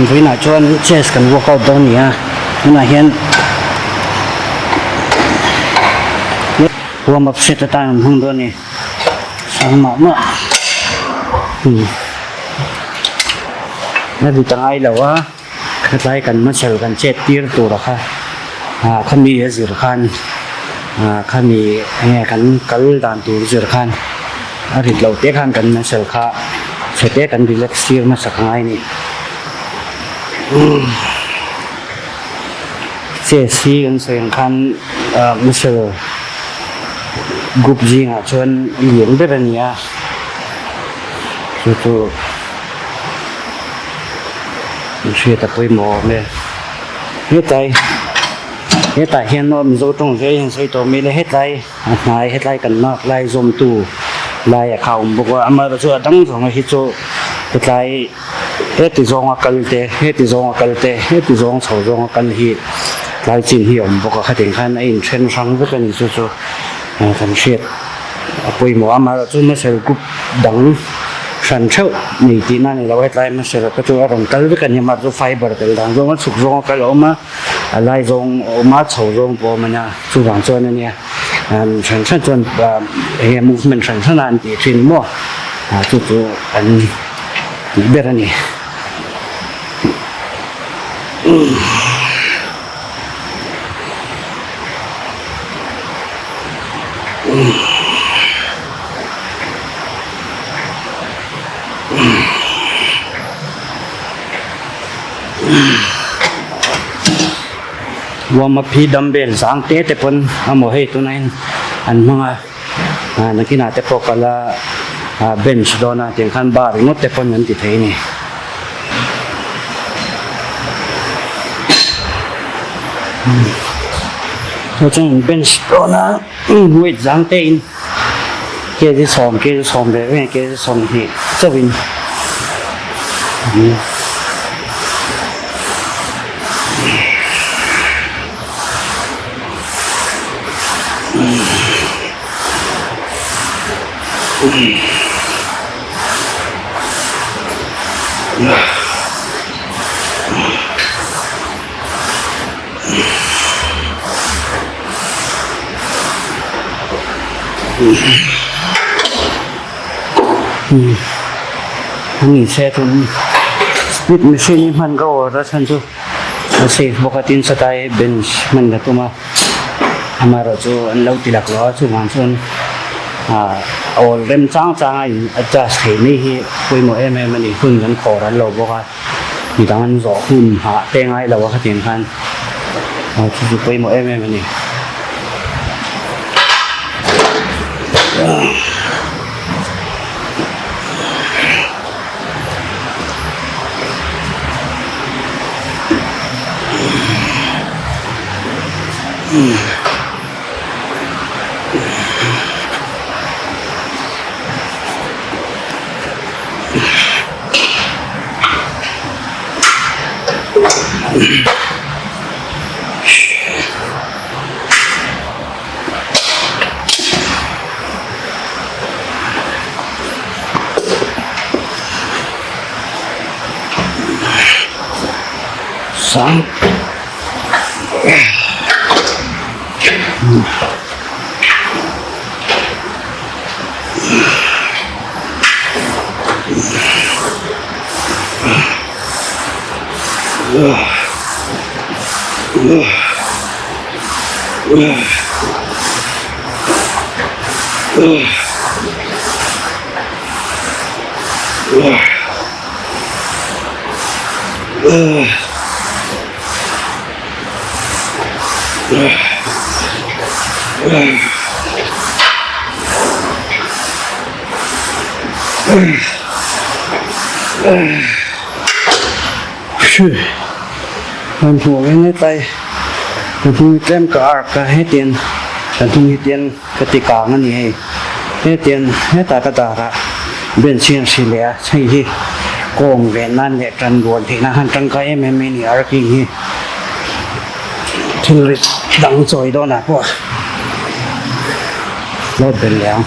Vawiinah chuan chest kan workout dawn a ni a, tunah hian warm up set atan kan hmang dawn a ni, sang mah mah a rit a ngai lo a, hetlai kan muscle kan chet tir tur a kha ah khami a zir khan ah khami enge kan kal dan tur zir khan. A rit loh te khan kan muscle kha chhe te kan relax tir hmasa ka ngai a ni. Chest hi kan sawi ang khan muscle group zingah chuan lian ber a ni a, chu chu an hriat a pawimawh awm e. Hetlai hetah hian aw Mizo tawng zel hian sawi tawh mai ila hetlai. A hnai hetlai kan nak lai zawmtu lai a kha awm bawk a, amaherawh chu a dang zawnga hi chu hetlai heti zawnga kal te heti zawnga kal te heti zawng chho zawnga kal hi tlai chin hi a awm bawk a khatin khan a inthen hrang vek a ni chu chu kan hriat a pawimawh a amaherawh chu muscle group dang hran theuh nei tihna a ni lo hetlai muscle te chu a rawn kal vek a ni amaherawh chu fiber tel dan zawnga chhuk zawnga kal a awm a. A lai zawng a awm a, chho zawng pawh a awm a nia, chuvang chuan a nia hran hran chuan enge movement hran hran a an tih thin maw chu chu an tih ber a ni. Warm up hi dumbbell zang te te pawn a maw hei tunah hian an hmang a ah nakinah te pawh kal a ah bench dawn a tiang khan bar ringawt te pawn an ti thei a ni. Chuan bench dawn a weight zang te in. Kg sawm kg sawm ve ve kg 20 chauhin Ani se tun split machine hi hman ka awr a chhan chu a safe bawk a tin satai bench hman ka tum a amaherawh chu an lo ti lak lo a chuvang chuan ah awl rem chang chang a in adjust thei mai hi pawimawh em em a ni hun kan khawr an lo bawk a. Midang an zawh hun hah te ngai lo a khatiang khan chu chu pawimawh em em a ni. Sang. Kan hmuh ang hetlai ka hnung hi tlem ka ark a hetiang ka hnung hi tian ka ti kang a ni hei hetiang hetah ka dar ah bench hi an hri leh a hei hi kawng ven nan leh tan rual theih nan khan tangkai em em mai a ni arking hi thil rit dang chawi dawn ah pawh load belh leh ang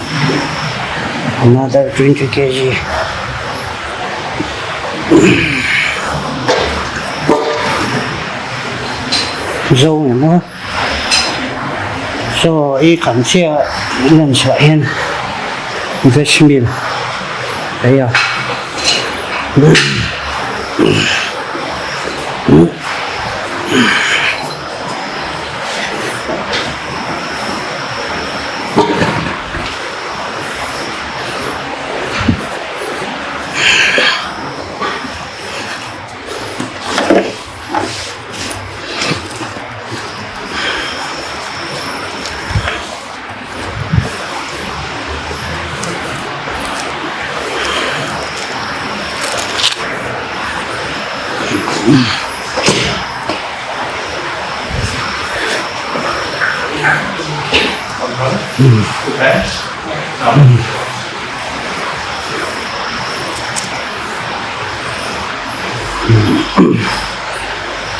another 20 kg. Zo emaw chaw i kan chiah lunch ah hian veg meal ei a.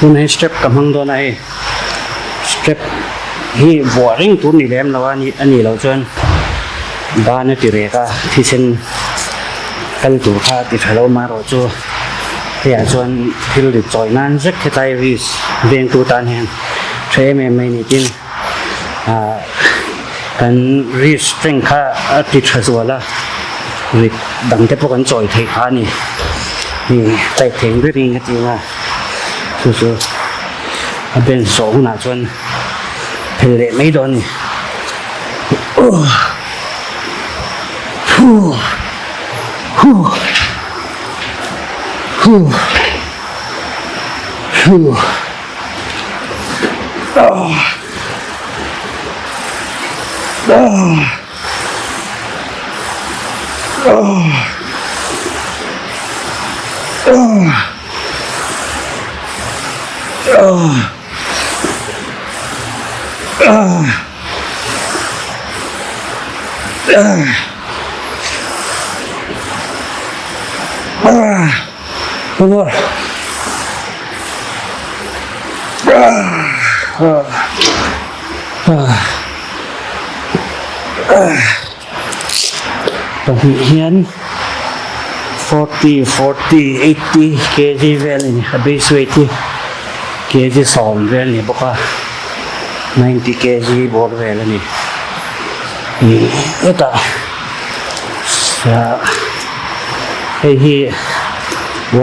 Tuna hi step ka hmang dawn a hei step hi vuah reng tur ni lem lo a a nih loh chuan ban a ti rek a thisen kal tur kha a ti tha lo amaherawhchu hei ah chuan thil rit chawi nan zet hetlai risk vengtu tan hian tha em em mai ni tin. Ah kan wrist strength kha a ti tha zual a rit dang te pawh kan chawi theih phah a ni ih type thei ang berin ka ti ang a chu chu a bench zawh hunah chuan phel leh mai dawn a ni huh huh huh huh. Pahnih hian 40, 40, 80 kg vel a ni a base weight hi kg sawm vel a ni bawk a 90 kg bawr vel a ni ih hetah hei hi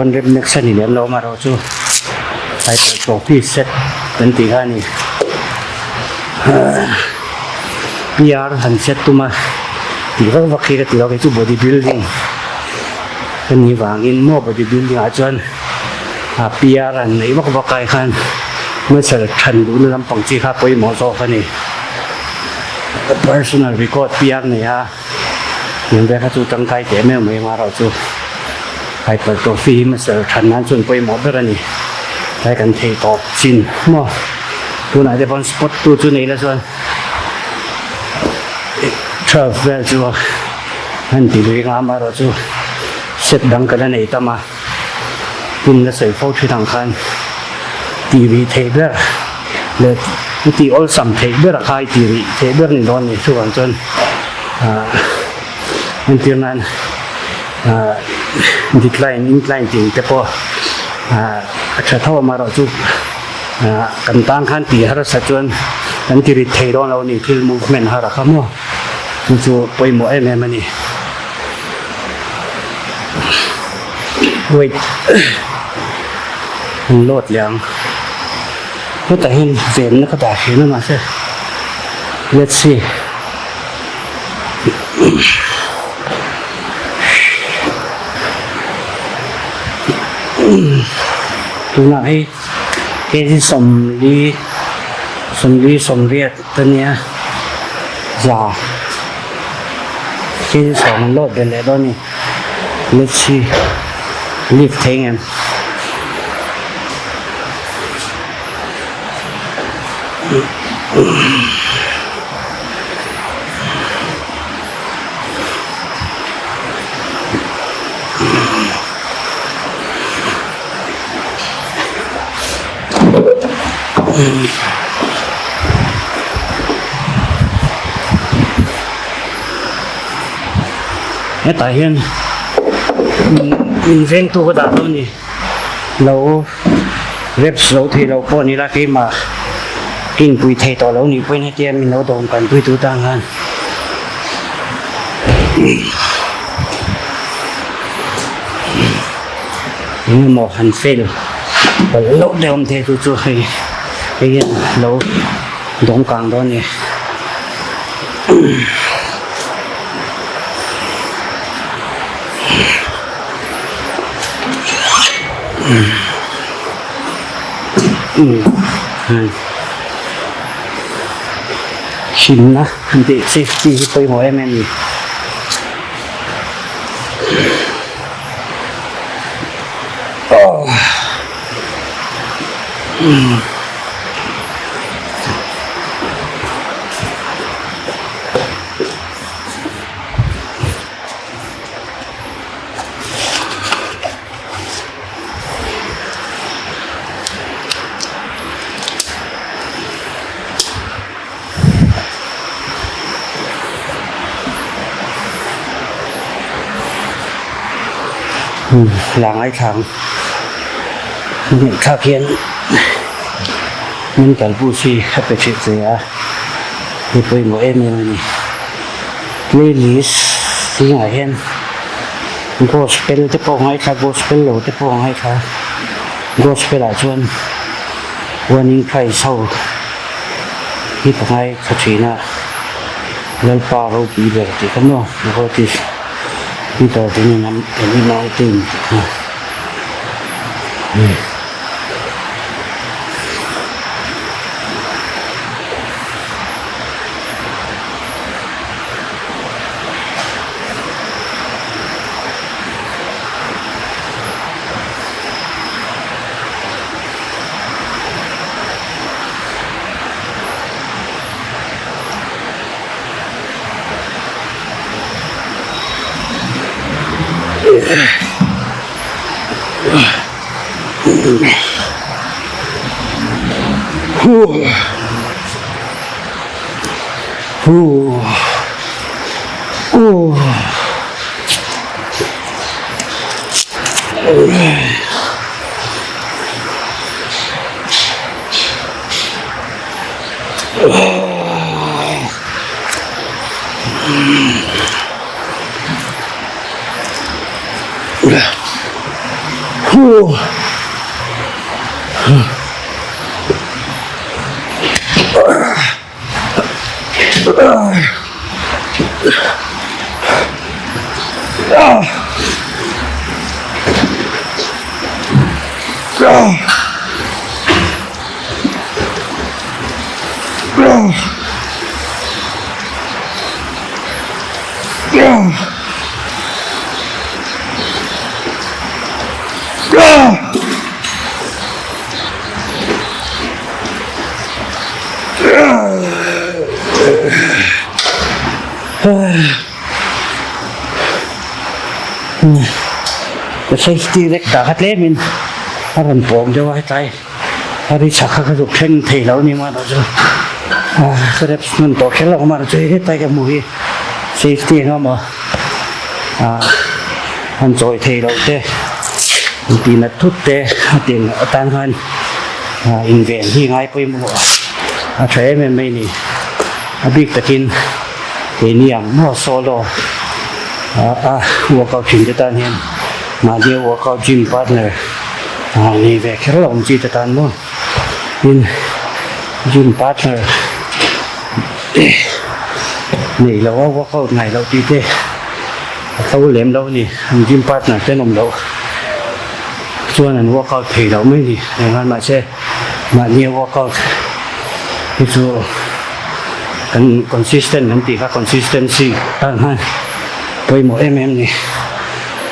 one rep max a ni lem lo amaherawhchu hypertrophy set kan tih kha a ni PR han set tum a tih vak vak hi ka ti lo kei chu body building ka nih vangin maw body building ah chuan PR han neih vak vak ai khan muscle than duhna lampang chi kha pawimawh zawk a ni personal record PR nei a. Eng ber kha chu tangkai teh meuh mai amaherawhchu hypertrophy hi muscle than nan chuan pawimawh ber a ni. Tlai kan thei tawp chin maw tunah te pawn spot tu chu nei la chuan 12 vel chu han ti lui anga amaherawhchu set dang ka la nei tam a tin la sawi fo thin ang khan tih rih theih ber leh tih awlsam theih ber a khai tih rih theih ber ni dawn a ni chuvang chuan. Ahh entir nan ahh decline incline tih te pawh ahh a tha tho amaherawhchu ahh kan tan khan tih harsa chuan kan ti rit thei dawn lo a ni thil movement har a kha maw chu chu pawimawh em em a ni weight an load leh ang hetah hian venna ka dah thin a mahse let's see. Tunah hei kg sawmli sawmli sawmriat a nia za kg sawm an load belh leh dawn a ni let's see lift thei ang em. Hetah hian min vengtu ka dah dawn a ni lo reps lo thei lo pawh ni la keimah. Inpui thei tawh lo nih pawhin hetia min lo dawm kan pui tu tan khan eng emaw han fail palh loh deuh awm thei chu chu hei hei hian lo dawng kang dawn a ni. Hlimna han tih safety hi pawimawh em em a ni. La ngaithla ang ngaihthlak hian min kalpui hi a pe hreh che a ni pawimawh em em a ni playlist zingah hian. Gospel te pawh ngaithla gospel lo te pawh ngaithla gospel ah chuan one in Christ ho hi ka ngaithla thin a Lalpa ropui ber tih kha maw Devotees Peter tih in every mountain tih kha. Safety rek dah kha tlemin a rawn pawng deuh a hetlai a ri chak kha ka zuk thleng thei lo a ni mahna chu ka reps hman tawh kher lo mahna chu hetlai ka hmuh hi safety eng emaw han chawi thei loh te tih nat thut te a tih atan khan inven hi ngai pawimawh a tha em em mai a ni a bik takin keini ang maw solo a workout thin te tan hian mahni a workout gym partner nei ve kher lo ang chi te tan maw tin gym partner nei lo a workout ngai loh tih te a tlo lem lo a ni an gym partner te an awm loh. Chuan an workout thei loh mai ni engah mahse mahni a workout hi chu kan consistent kan tih kha consistency tan khan pawimawh em em ni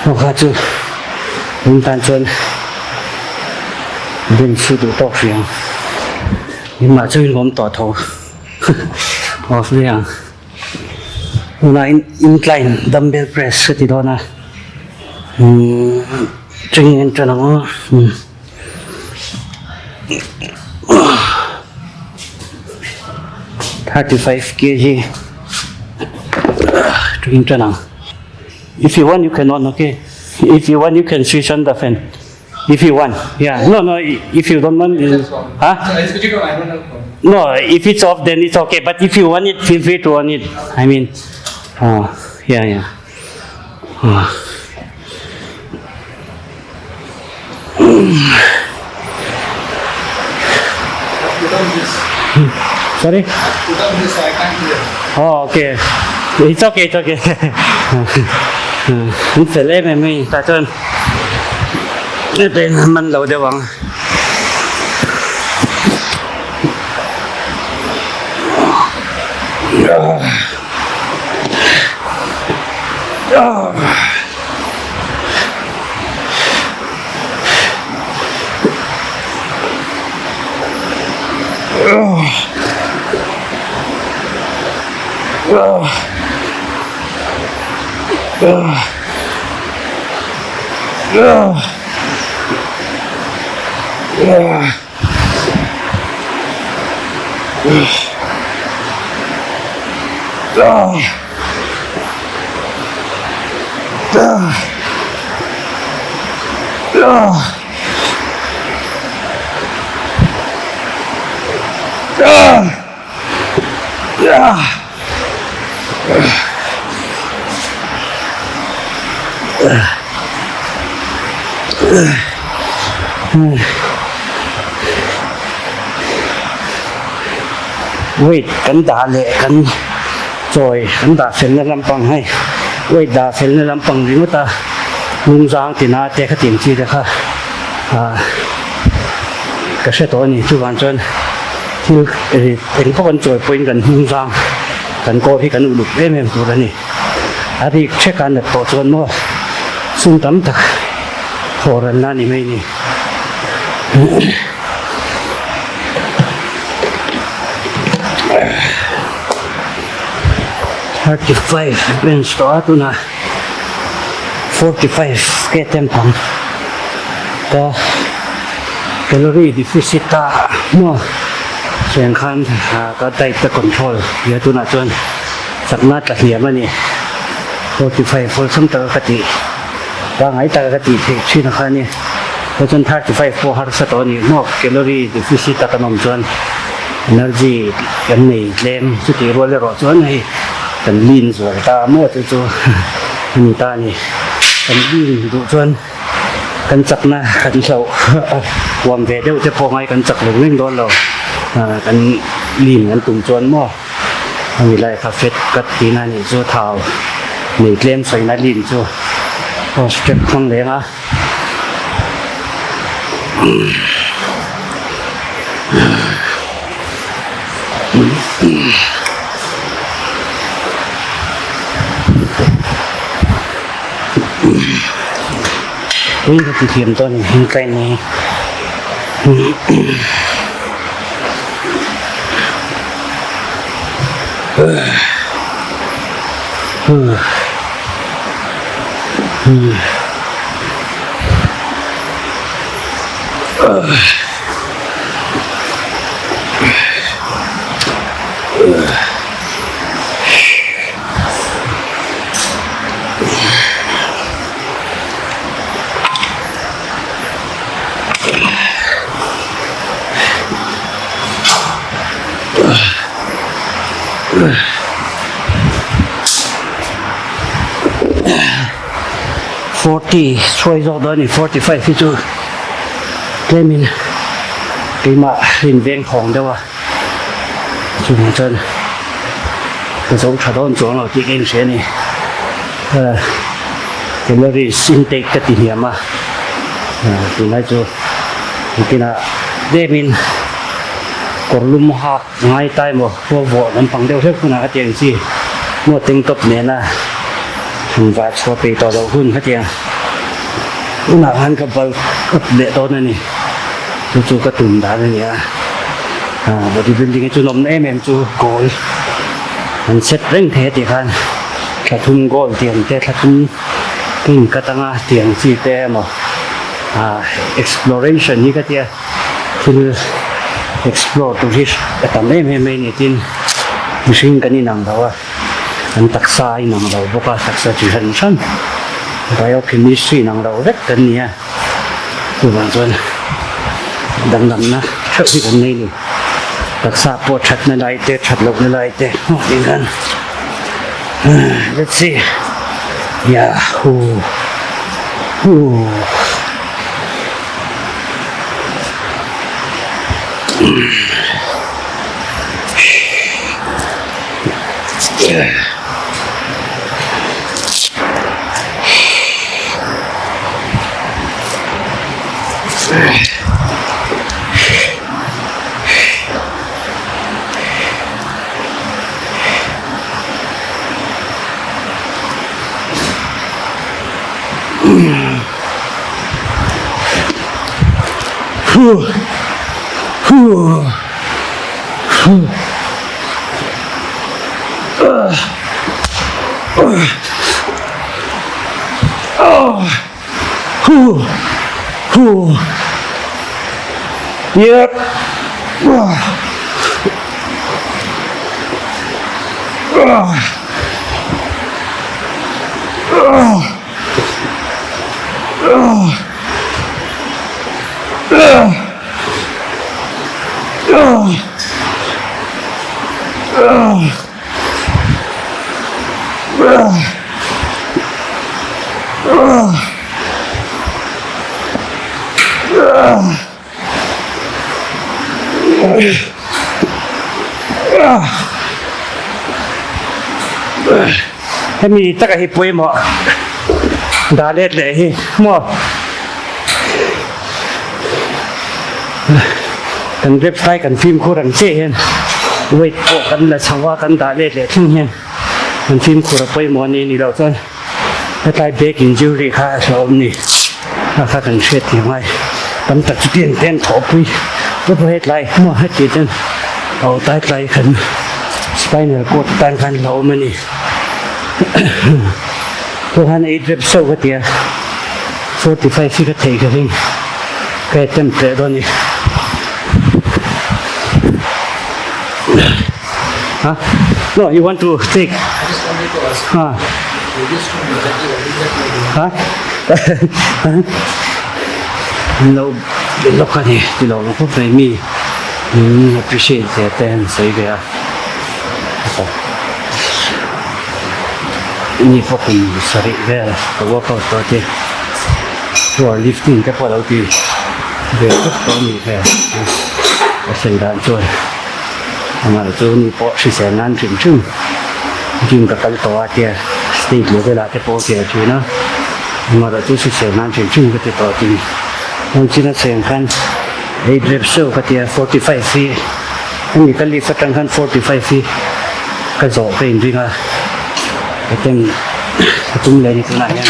aw kha chu tun tan chuan beng chu duh tawk hrih ang engmah chu in awm tawh tho off mai ang. Tunah incline dumbbell press ka ti dawn a umm training en tan ang aw 35 kg training tan ang if you want you can on okay if you want you can switch on the fan. If you want. Yeah. No, no, if you don't want. Huh? No, if it's off then it's okay. But if you want it, feel free to on it. I mean, uh, yeah, yeah. Uh. Put on this. Sorry? Put on this, I can't hear. Oh, okay. It's okay, it's okay. An fel em em mai tah chuan hetiang man lo deuh ang. Weight kan dah leh kan chawi kan dah felna lampang hei weight dah felna lampang ringawt a lungzang tina te khatiang chi te kha ah ka hre tawh a ni chuvang chuan thil eng pawh kan chawi pawhin kan hnungzang kan kawl hi kan uluk em em tur a ni a rik hrek a nat tawh chuan maw sum tam tak haw ranna a ni mai a ni. 35 bench tawh a tunah 45 ke attempt ang ta calorie deficit a maw cheng khan ka diet ka control nia tunah chuan chakna tla hniam a ni 45 awlsam taka ka tih pangngai taka ka tih theih thin a kha a ni chuan 35 pawh harsa tawh a ni maw calorie deficit a kan awm chuan energy kan nei tlem chutih rual erawh chuan hei kan lean zual ta maw chu chu a ni ta a ni kan lean duh chuan kan chakna kan hloh huam ve deuh te pawh ngai kan chak lo reng dawn lo kan lean kan tum chuan maw a ni lai kha fat cut tihna a nih chu thau nei tlem sawina lean chu aw step hmang leng a. Hei ka ti thiam tawh a ni incline hi. 40 hruai zawk dawn a ni 45 hi chu tlemin keimah rin veng thawng deuh a chuvang chuan ka zo tha dawn chuang lo tih ka inhria a ni calories intake ka ti hniam a tunlai chu engtinah tlemin kawr lum hak ngai ta emaw khua vawh lampang deuh hlek hunah ka tiang chi maw tank top nena han vah chhuah peih tawh loh hun ka tiang hunah khan ka bulk up leh dawn a ni chu chu ka tum dan a ni a ah body building hi chu nawmna em em chu goal an set reng thei a tih khan thla thum goal tiang te thla thum ka inkat anga tiang chi te emaw ah exploration hi ka tia. Thil explore tur hi a tam em em mai a ni tin mihring kan inang lo a, an taksa a inang lo bawk a, taksa chi hran hran biochemistry inang lo vek kan ni a. Chuvang chuan danglamna theuh hi kan nei ni. Taksa pawh thatna lai te that lohna lai te hmuh ding khan let's see yahoo hoo. Yep. Hemi taka hi pawimawh dah let leh hi maw kan reps lai kan fimkhur ang chiah hian weight pawh kan la chho a kan dah let leh thleng hian kan fimkhur a pawimawh a ni ni loh chuan hetlai back injury kha a hlauhawm ni a kha kan hriat thei ngai tam tak chu tiang te an thawhpui te pawh hetlai maw heti ten a aw tai tlai khan spinal cord tan khan hlauhawm a ni chuan eight reps chauh ka ti a 45 hi ka theih ka ring ka attempt leh dawn a ni ha no you want to take ha ha lo lawk a ni ti lo khawp mai mi min appreciate ve te an sawi ve a ni pawh kum sarih vel ka workout tawh te power lifting te pawh a lo ti ve tawp tawh a nih hmel a sawi dan chuan amah chu ni pawh hrisel nan hrim hrim gym ka kal tawh a tia state level ah te pawh a kir thin a amaherawh chu hrisel nan hrim hrim ka ti tawh a tin hmun chin a cheng khan eight reps deuh ka tia 45 hi hemi ka lift atang khan 45 hi ka zawh ka inring a attempt ka tum leh a ni tunah hian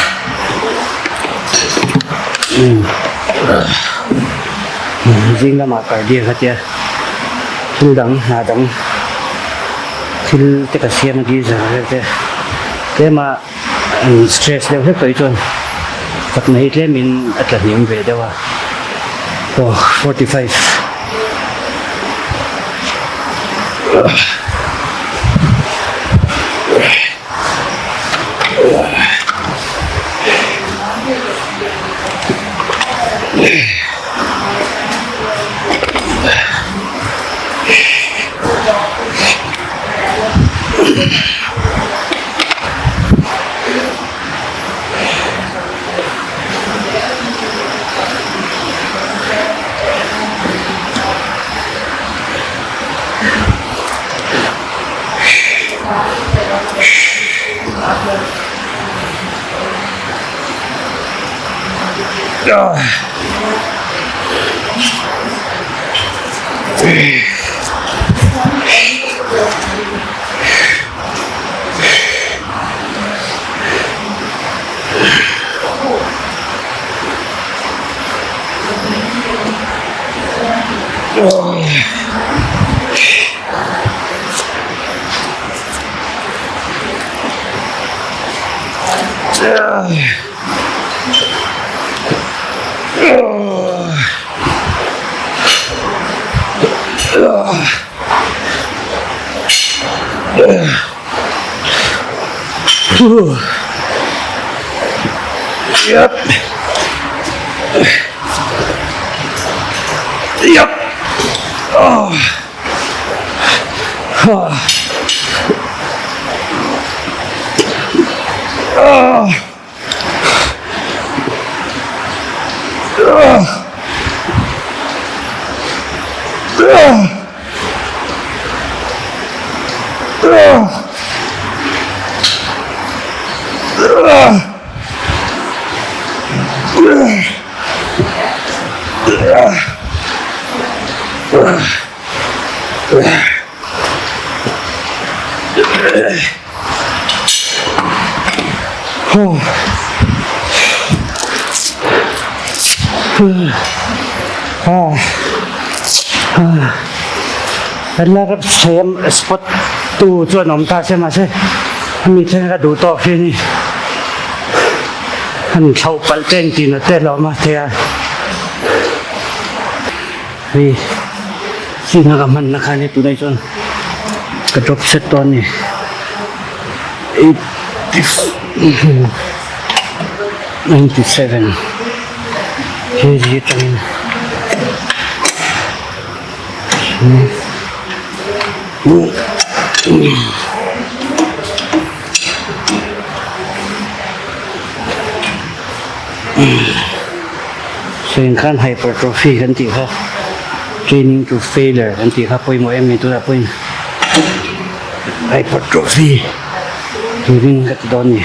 zing lamah cardio kha tia thil dang hna dang thil te ka siam a geyser vel te tlema stress deuh hlek tawh hi chuan chakna hi tlemin a tla hniam ve deuh a aw 45. Yep. Yep. Oh. Ah. Ah. Ah. Ah. Ah. Ah. Spot tu chuan awm ta se mahse mi then ka duh tawk hi a ni. An thlauh palh te an tihna te lo awm a thei a hei china ka hmanna khan hei tunah chuan ka drop set tawh a ni 97 kg atangin Seng khan hypertrophy kan tih kha training to failure kan tih kha pawimawh em ni tunah pawhin hypertrophy turin ka ti dawn a ni.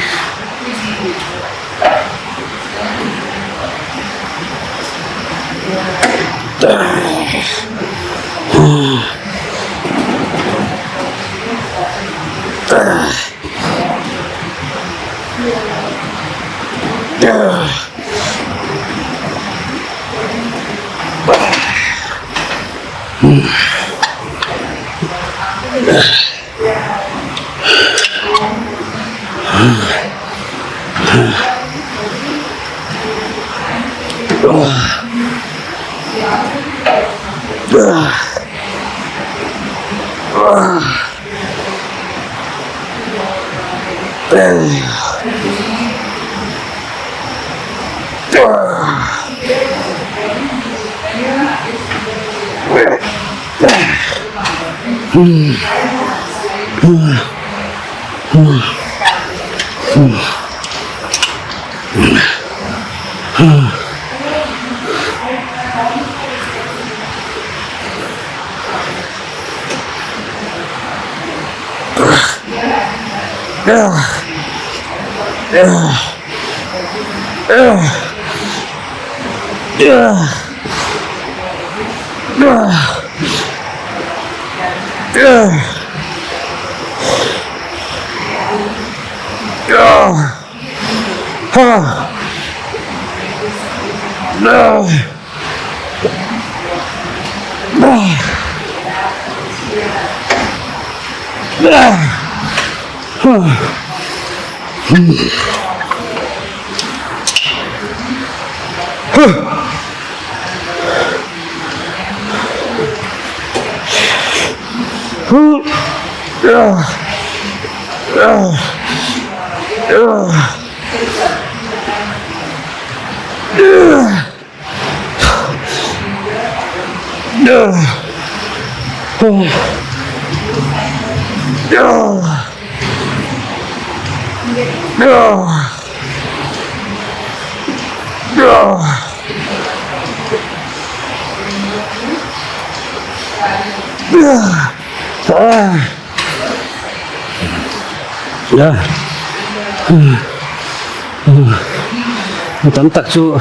Tam tak chu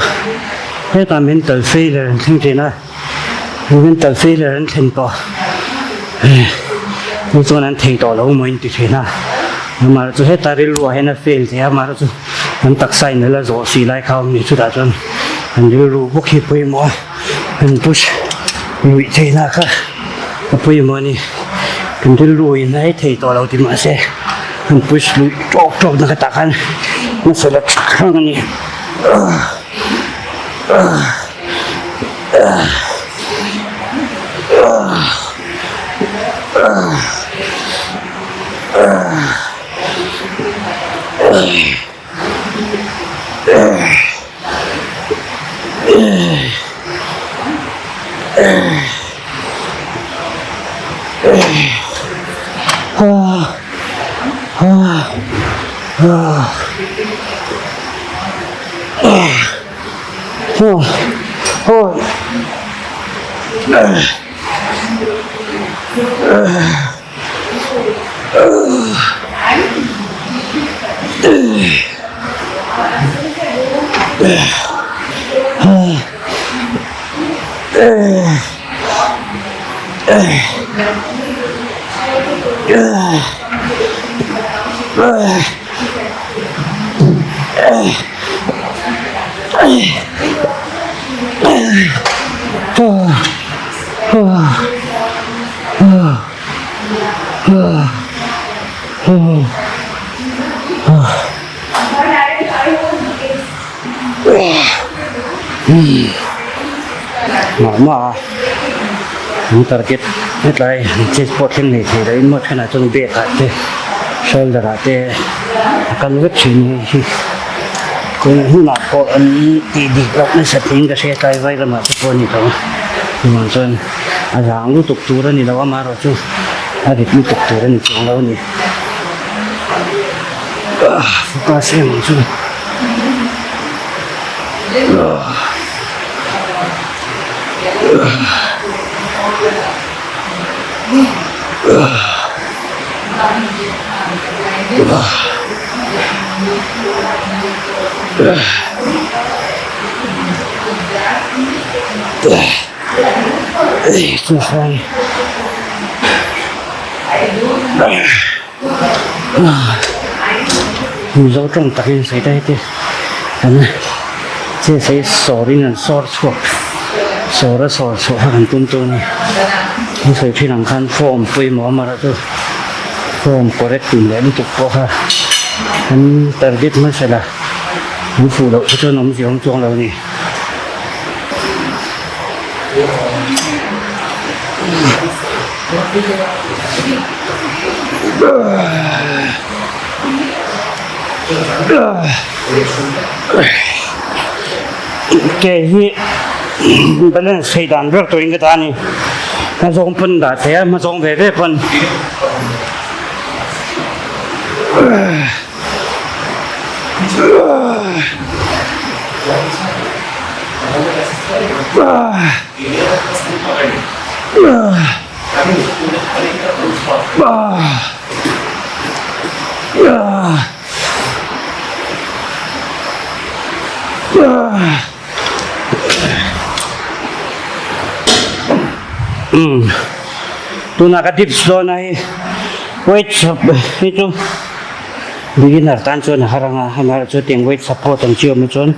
hetah mental failure an thleng thin a mental failure an thlen tawh chu chuan an thei tawh lo maw in ti thin a amaherawhchu chu heta rilru ah hian a fail thei a amaherawhchu chu an taksa in a la zawh si lai kha a awm ni chutah chuan an rilru bawk hi pawimawh a an push luih theihna kha a pawimawh a ni kan rilru in a ei thei tawh lo ti mahse an push luih tawk tawk na kha tah khan nasa la thleng a ni. Mah mah a an target hetlai chest pawh thleng nei thei loin maw thenah chuan bag ah te shoulder ah te a kal vek thin hei hi kawng hunah pawh an tih dik loh nasa tiin ka hria tlai vai lamah te pawh a ni tawh a chuvang chuan a zang lutuk tur a ni lo amaherawh chu a rit lutuk tur a ni chuang lo a ni focus em ang chu. Mizo tawng takin sawi ta heti an che sawi sawrin an sawr chhuak sawr a sawr chhuah kha kan tum tur a ni an sawi thin ang khan form pawimawh amaherawh chu form correct tum leh lutuk pawh kha an target hmasa la an fuh loh te chuan awmzia awm chuang lo a ni. Ke hi balance theih dan ber turin ka ta a ni hmazawng pawn dah thei a hmazawng ve ve pawn. Umm tuna ka tips dawn a hi weight hi chu beginner tan chuan a har ang a amaherawhchu tiang weight support ang chi awm hi chuan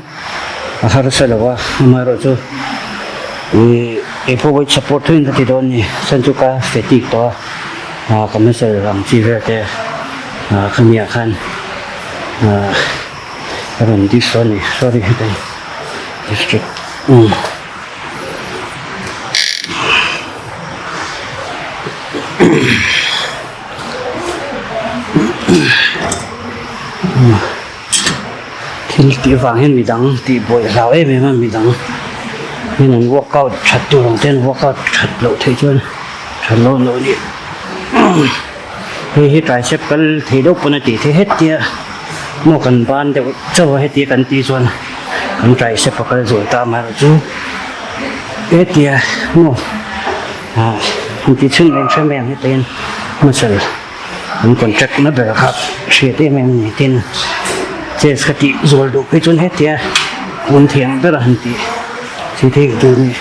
a harsa lo a amaherawhchu ih keipawh weight support thuin ka ti dawn a ni chuan chu ka fatigue tawh a ah ka muscle ang chi vel te ah khamiah khan ah ka rawn dish dawn a ni sorry heta hi district umm. Thil tih vang hian midang tih buai hlau em em a midang hian an workout that tur ang ten workout that loh theih chuan that loh loh a ni hei hi tricep kal thei deuh pawn a tih theih hetia maw kan ban deuh chauh a hetia kan tih chuan kan tricep a kal zual ta amaherawhchu hetia maw ah an tih chhun reng hrem em hetiang muscle. An contract na ber kha hriat em em ni tin chess ka tih zual duh phei chuan hetia hun thiang ber a han tih chi thei tur a ni.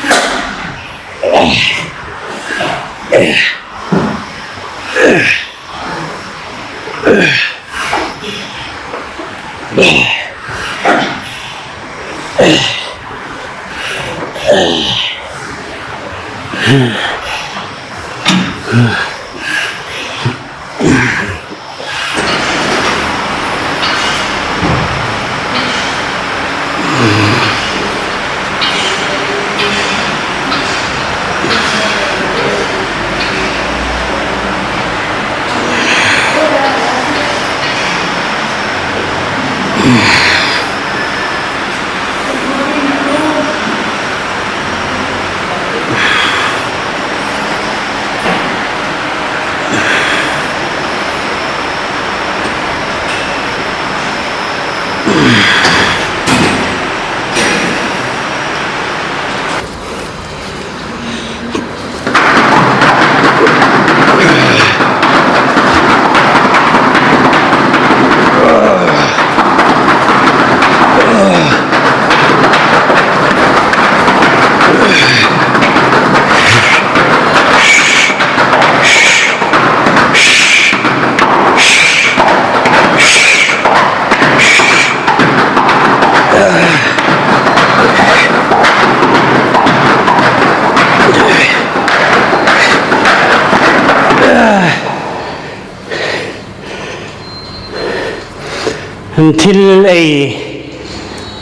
An thil ei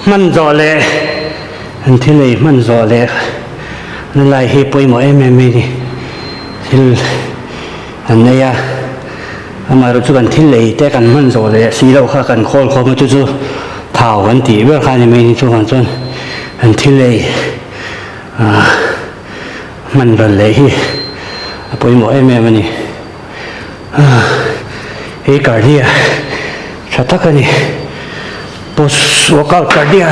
hman zawh leh an thil ei hman zawh leh na lai hi pawimawh em em mai a ni. Thil an ei a, amaherawhchu chu kan thil ei te kan hman zawh leh si loh kha kan khawl khawm a chu chu thau kan tih ber kha a ni mai a ni. Chuvang chuan an thil ei ah hman ral leh hi a pawimawh em em a ni. Hei cardia tha tak a ni post workout cardia.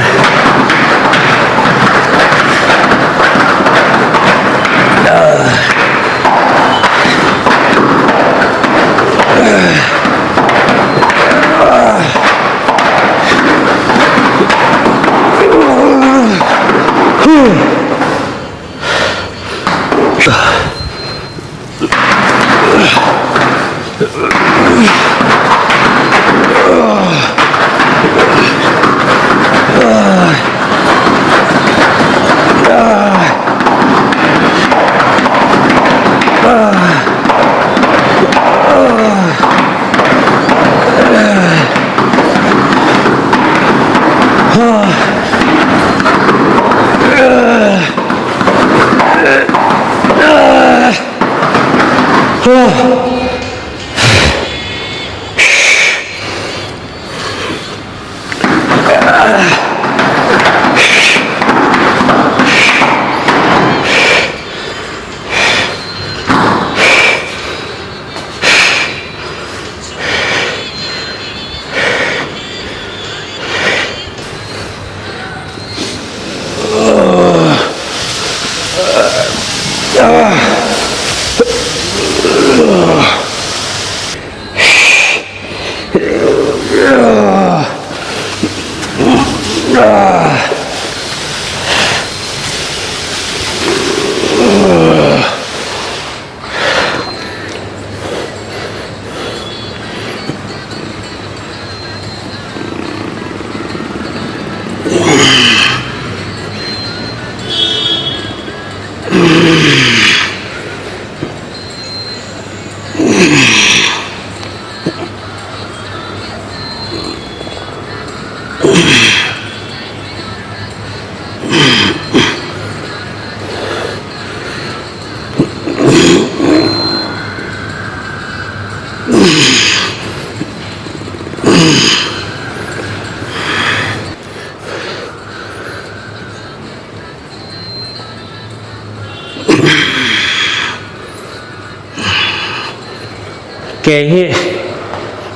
Ke hi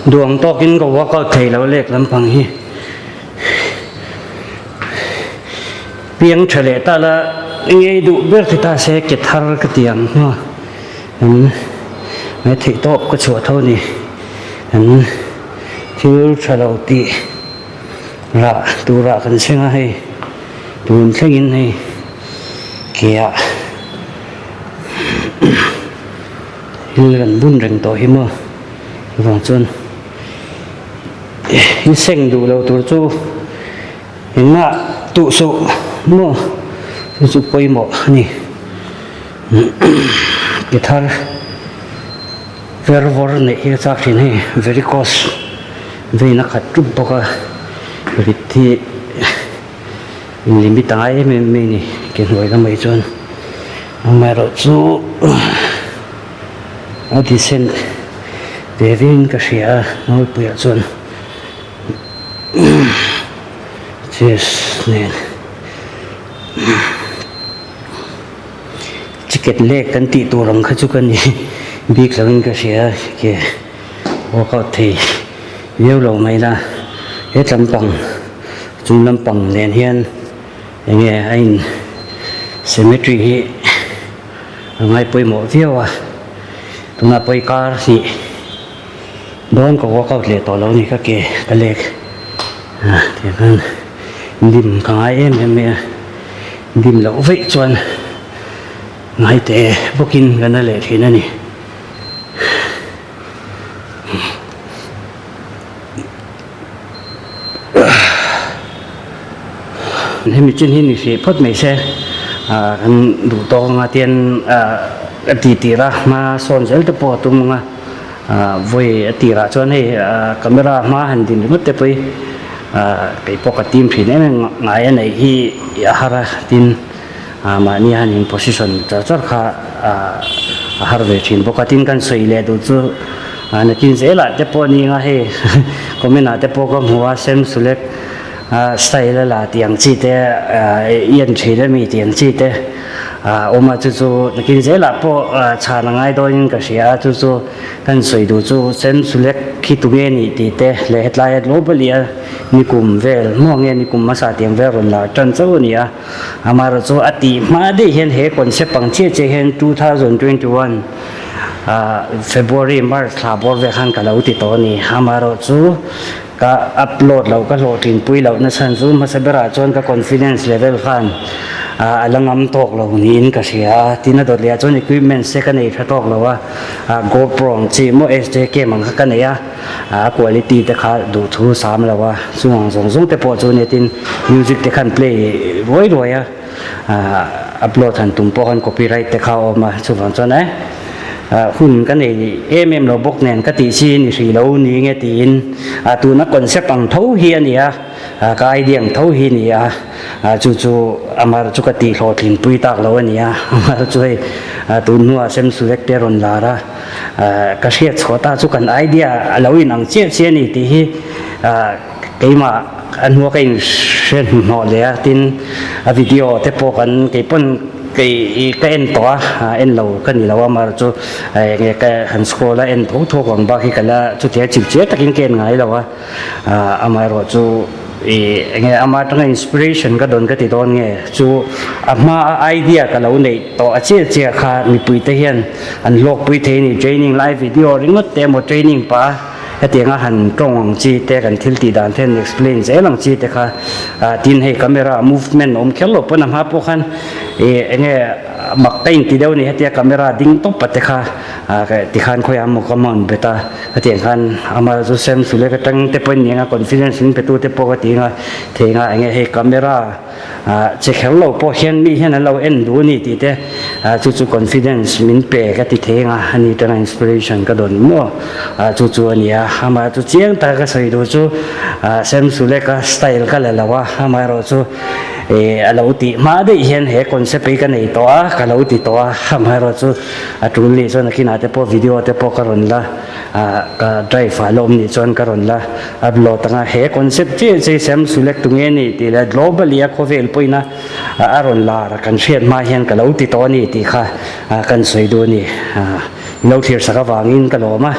duang tawkin ka workout thei lo lek lampang hi piang tha leh ta la ngei duh ber ti ta se ke thar ka ti ang hma an mai theih tawp ka chhuah tho ni an thil tha lo tih rah turah kan thleng a hei tun thlengin hei keah thil kan bun reng tawh hi maw chuvang chuan i seng duh lo tur chu engmah tuh suh maw chu chu pawimawh a ni ke thar. Vervawr neih hi a chak thin hei varicose vein a khat ṭup bawk a rit hi limit a ngai em em mai a ni ke hnuai lamah hi chuan amaherawhchu a decent ve viauin ka hria a nawlpuiah chuan chest nen. Ticket lek kan tih tur ang kha chu ka ni bik lo in ka hria ke workout thei viau lo mai la he tlampang chung lampang nen hian enge a in cemetery hi a ngai pawimawh viau a tunah pawh i kar hnih dawn ka workout leh tawh lo a ni ka ke ka lek tiang khan dim ka ngai em em mai a. Dim loh veih chuan ngaite bawkin kan la leh thin a ni. Hemi chin hi ni hrih phawt mai se kan duh tawk anga tian a ti tir a hma sawn zel te pawh a tum anga. Vawi a tirah chuan hei camera hma han din ringawt te pawh hi kei pawh ka tim thin em em ngai a neih hi a har a tin mahni han in position char char kha a har ve thin bawk a tin kan sawi leh duh chu nakin zelah te pawh ni anga hei comment ah te pawh ka hmu a sem sulek style a la tih ang chi te i en thin a mi tih ang chi te a awm a chu chu nakin zelah pawh chhan a ngai dawnin ka hria a chu chu kan sawi duh chu sem sulek khi tunge nih tih te leh hetlai a globally a nikum vel hmuh nge nikum hmasa tiang vel rawn lar tan chauh a ni a amaherawh chu a tih hma daih hian he concept ang chiah chiah hian 2021 February March thla bawr vel khan ka lo ti tawh a ni amaherawh chu Ka upload loh ka hlawhtlinpui loh nachhan chu hmasa berah chuan ka confidence level khan a la ngam tawk lo niin ka hria a, tin a dawt leh ah chuan equipments te ka nei tha tawk lo a, GoPro ang chi maw SJCam ang kha ka nei a, a quality te kha duh thu sam lo a, chung ang zawng zawng te pawh chu nia tin music te khan play ruai ruai a, upload han tum pawh khan copyright te kha a awm a, chuvang chuan e. Hun ka nei em em lo bawk nen ka tih chi ni hrih lo ni nge tiin tuna concept ang tho hi a ni a, ka idea ang tho hi a ni a, chu chu amar chu ka tih hlawhtlin pui tak lo a ni a, amar chu hei tun hnuah sem sulek te a rawn lar a, ka hriat chhuah ta chu kan idea a lo inang chiah chiah a ni tih hi keimah a hnua ka inhre hnuhnawh leh a, tin a video te pawh kan keipawn Kei ka en tawh a, en lo ka ni lo a, mar chu enge ka han scroll a en tho tho ang bak hi ka la chutia chip chiar takin ka en ngai lo a, amaherawh chu i enge ama atanga inspiration ka dawn ka ti dawn nge chu a hma a idea ka lo neih tawh a chiah chiah kha mipui te hian an hlawkpui thei a ni, training lai video ringawt te emaw training pah a. Hetianga han tawng ang chi te kan thil tih dan te han explain zel ang chi te kha tin hei camera movement awm kher lo pawn a hma pawh khan ih enge mak ka inti deuh a ni hetia camera ding tawp a te kha tikhan khawiah maw ka mount bet a hetiang khan ama chu Sam Sulek atang te pawhin ni anga confidence min pe tu te pawh ka ti anga thei anga enge hei camera Che kher lo pawh hian mi hian an lo en duh a ni tih te chu chu confidence min pe ka ti thei anga a ni tana inspiration ka dawn maw chu chu a ni a amah chu chiang taka ka sawi duh chu Sam Suleka style ka la lo a amaherawh chu a lo tih hma daih hian he concept hi ka nei tawh a ka lo ti tawh a amaherawh chu a tul nih chuan a kinah te pawh video te pawh ka rawn la Ka drive ah la awm nih chuan ka rawn la upload ang a, he concept chiah chiah hi Sam Sulek tunge ni tih leh globally a khawvel pawhin a a rawn lar a kan hriat hma hian ka lo ti tawh a ni tih kha kan sawi duh a ni. I lo thlir sak avangin ka lawm a,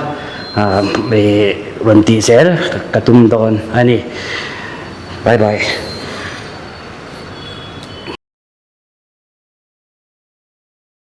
rawn tih zel ka tum dawn a ni. Bye bye.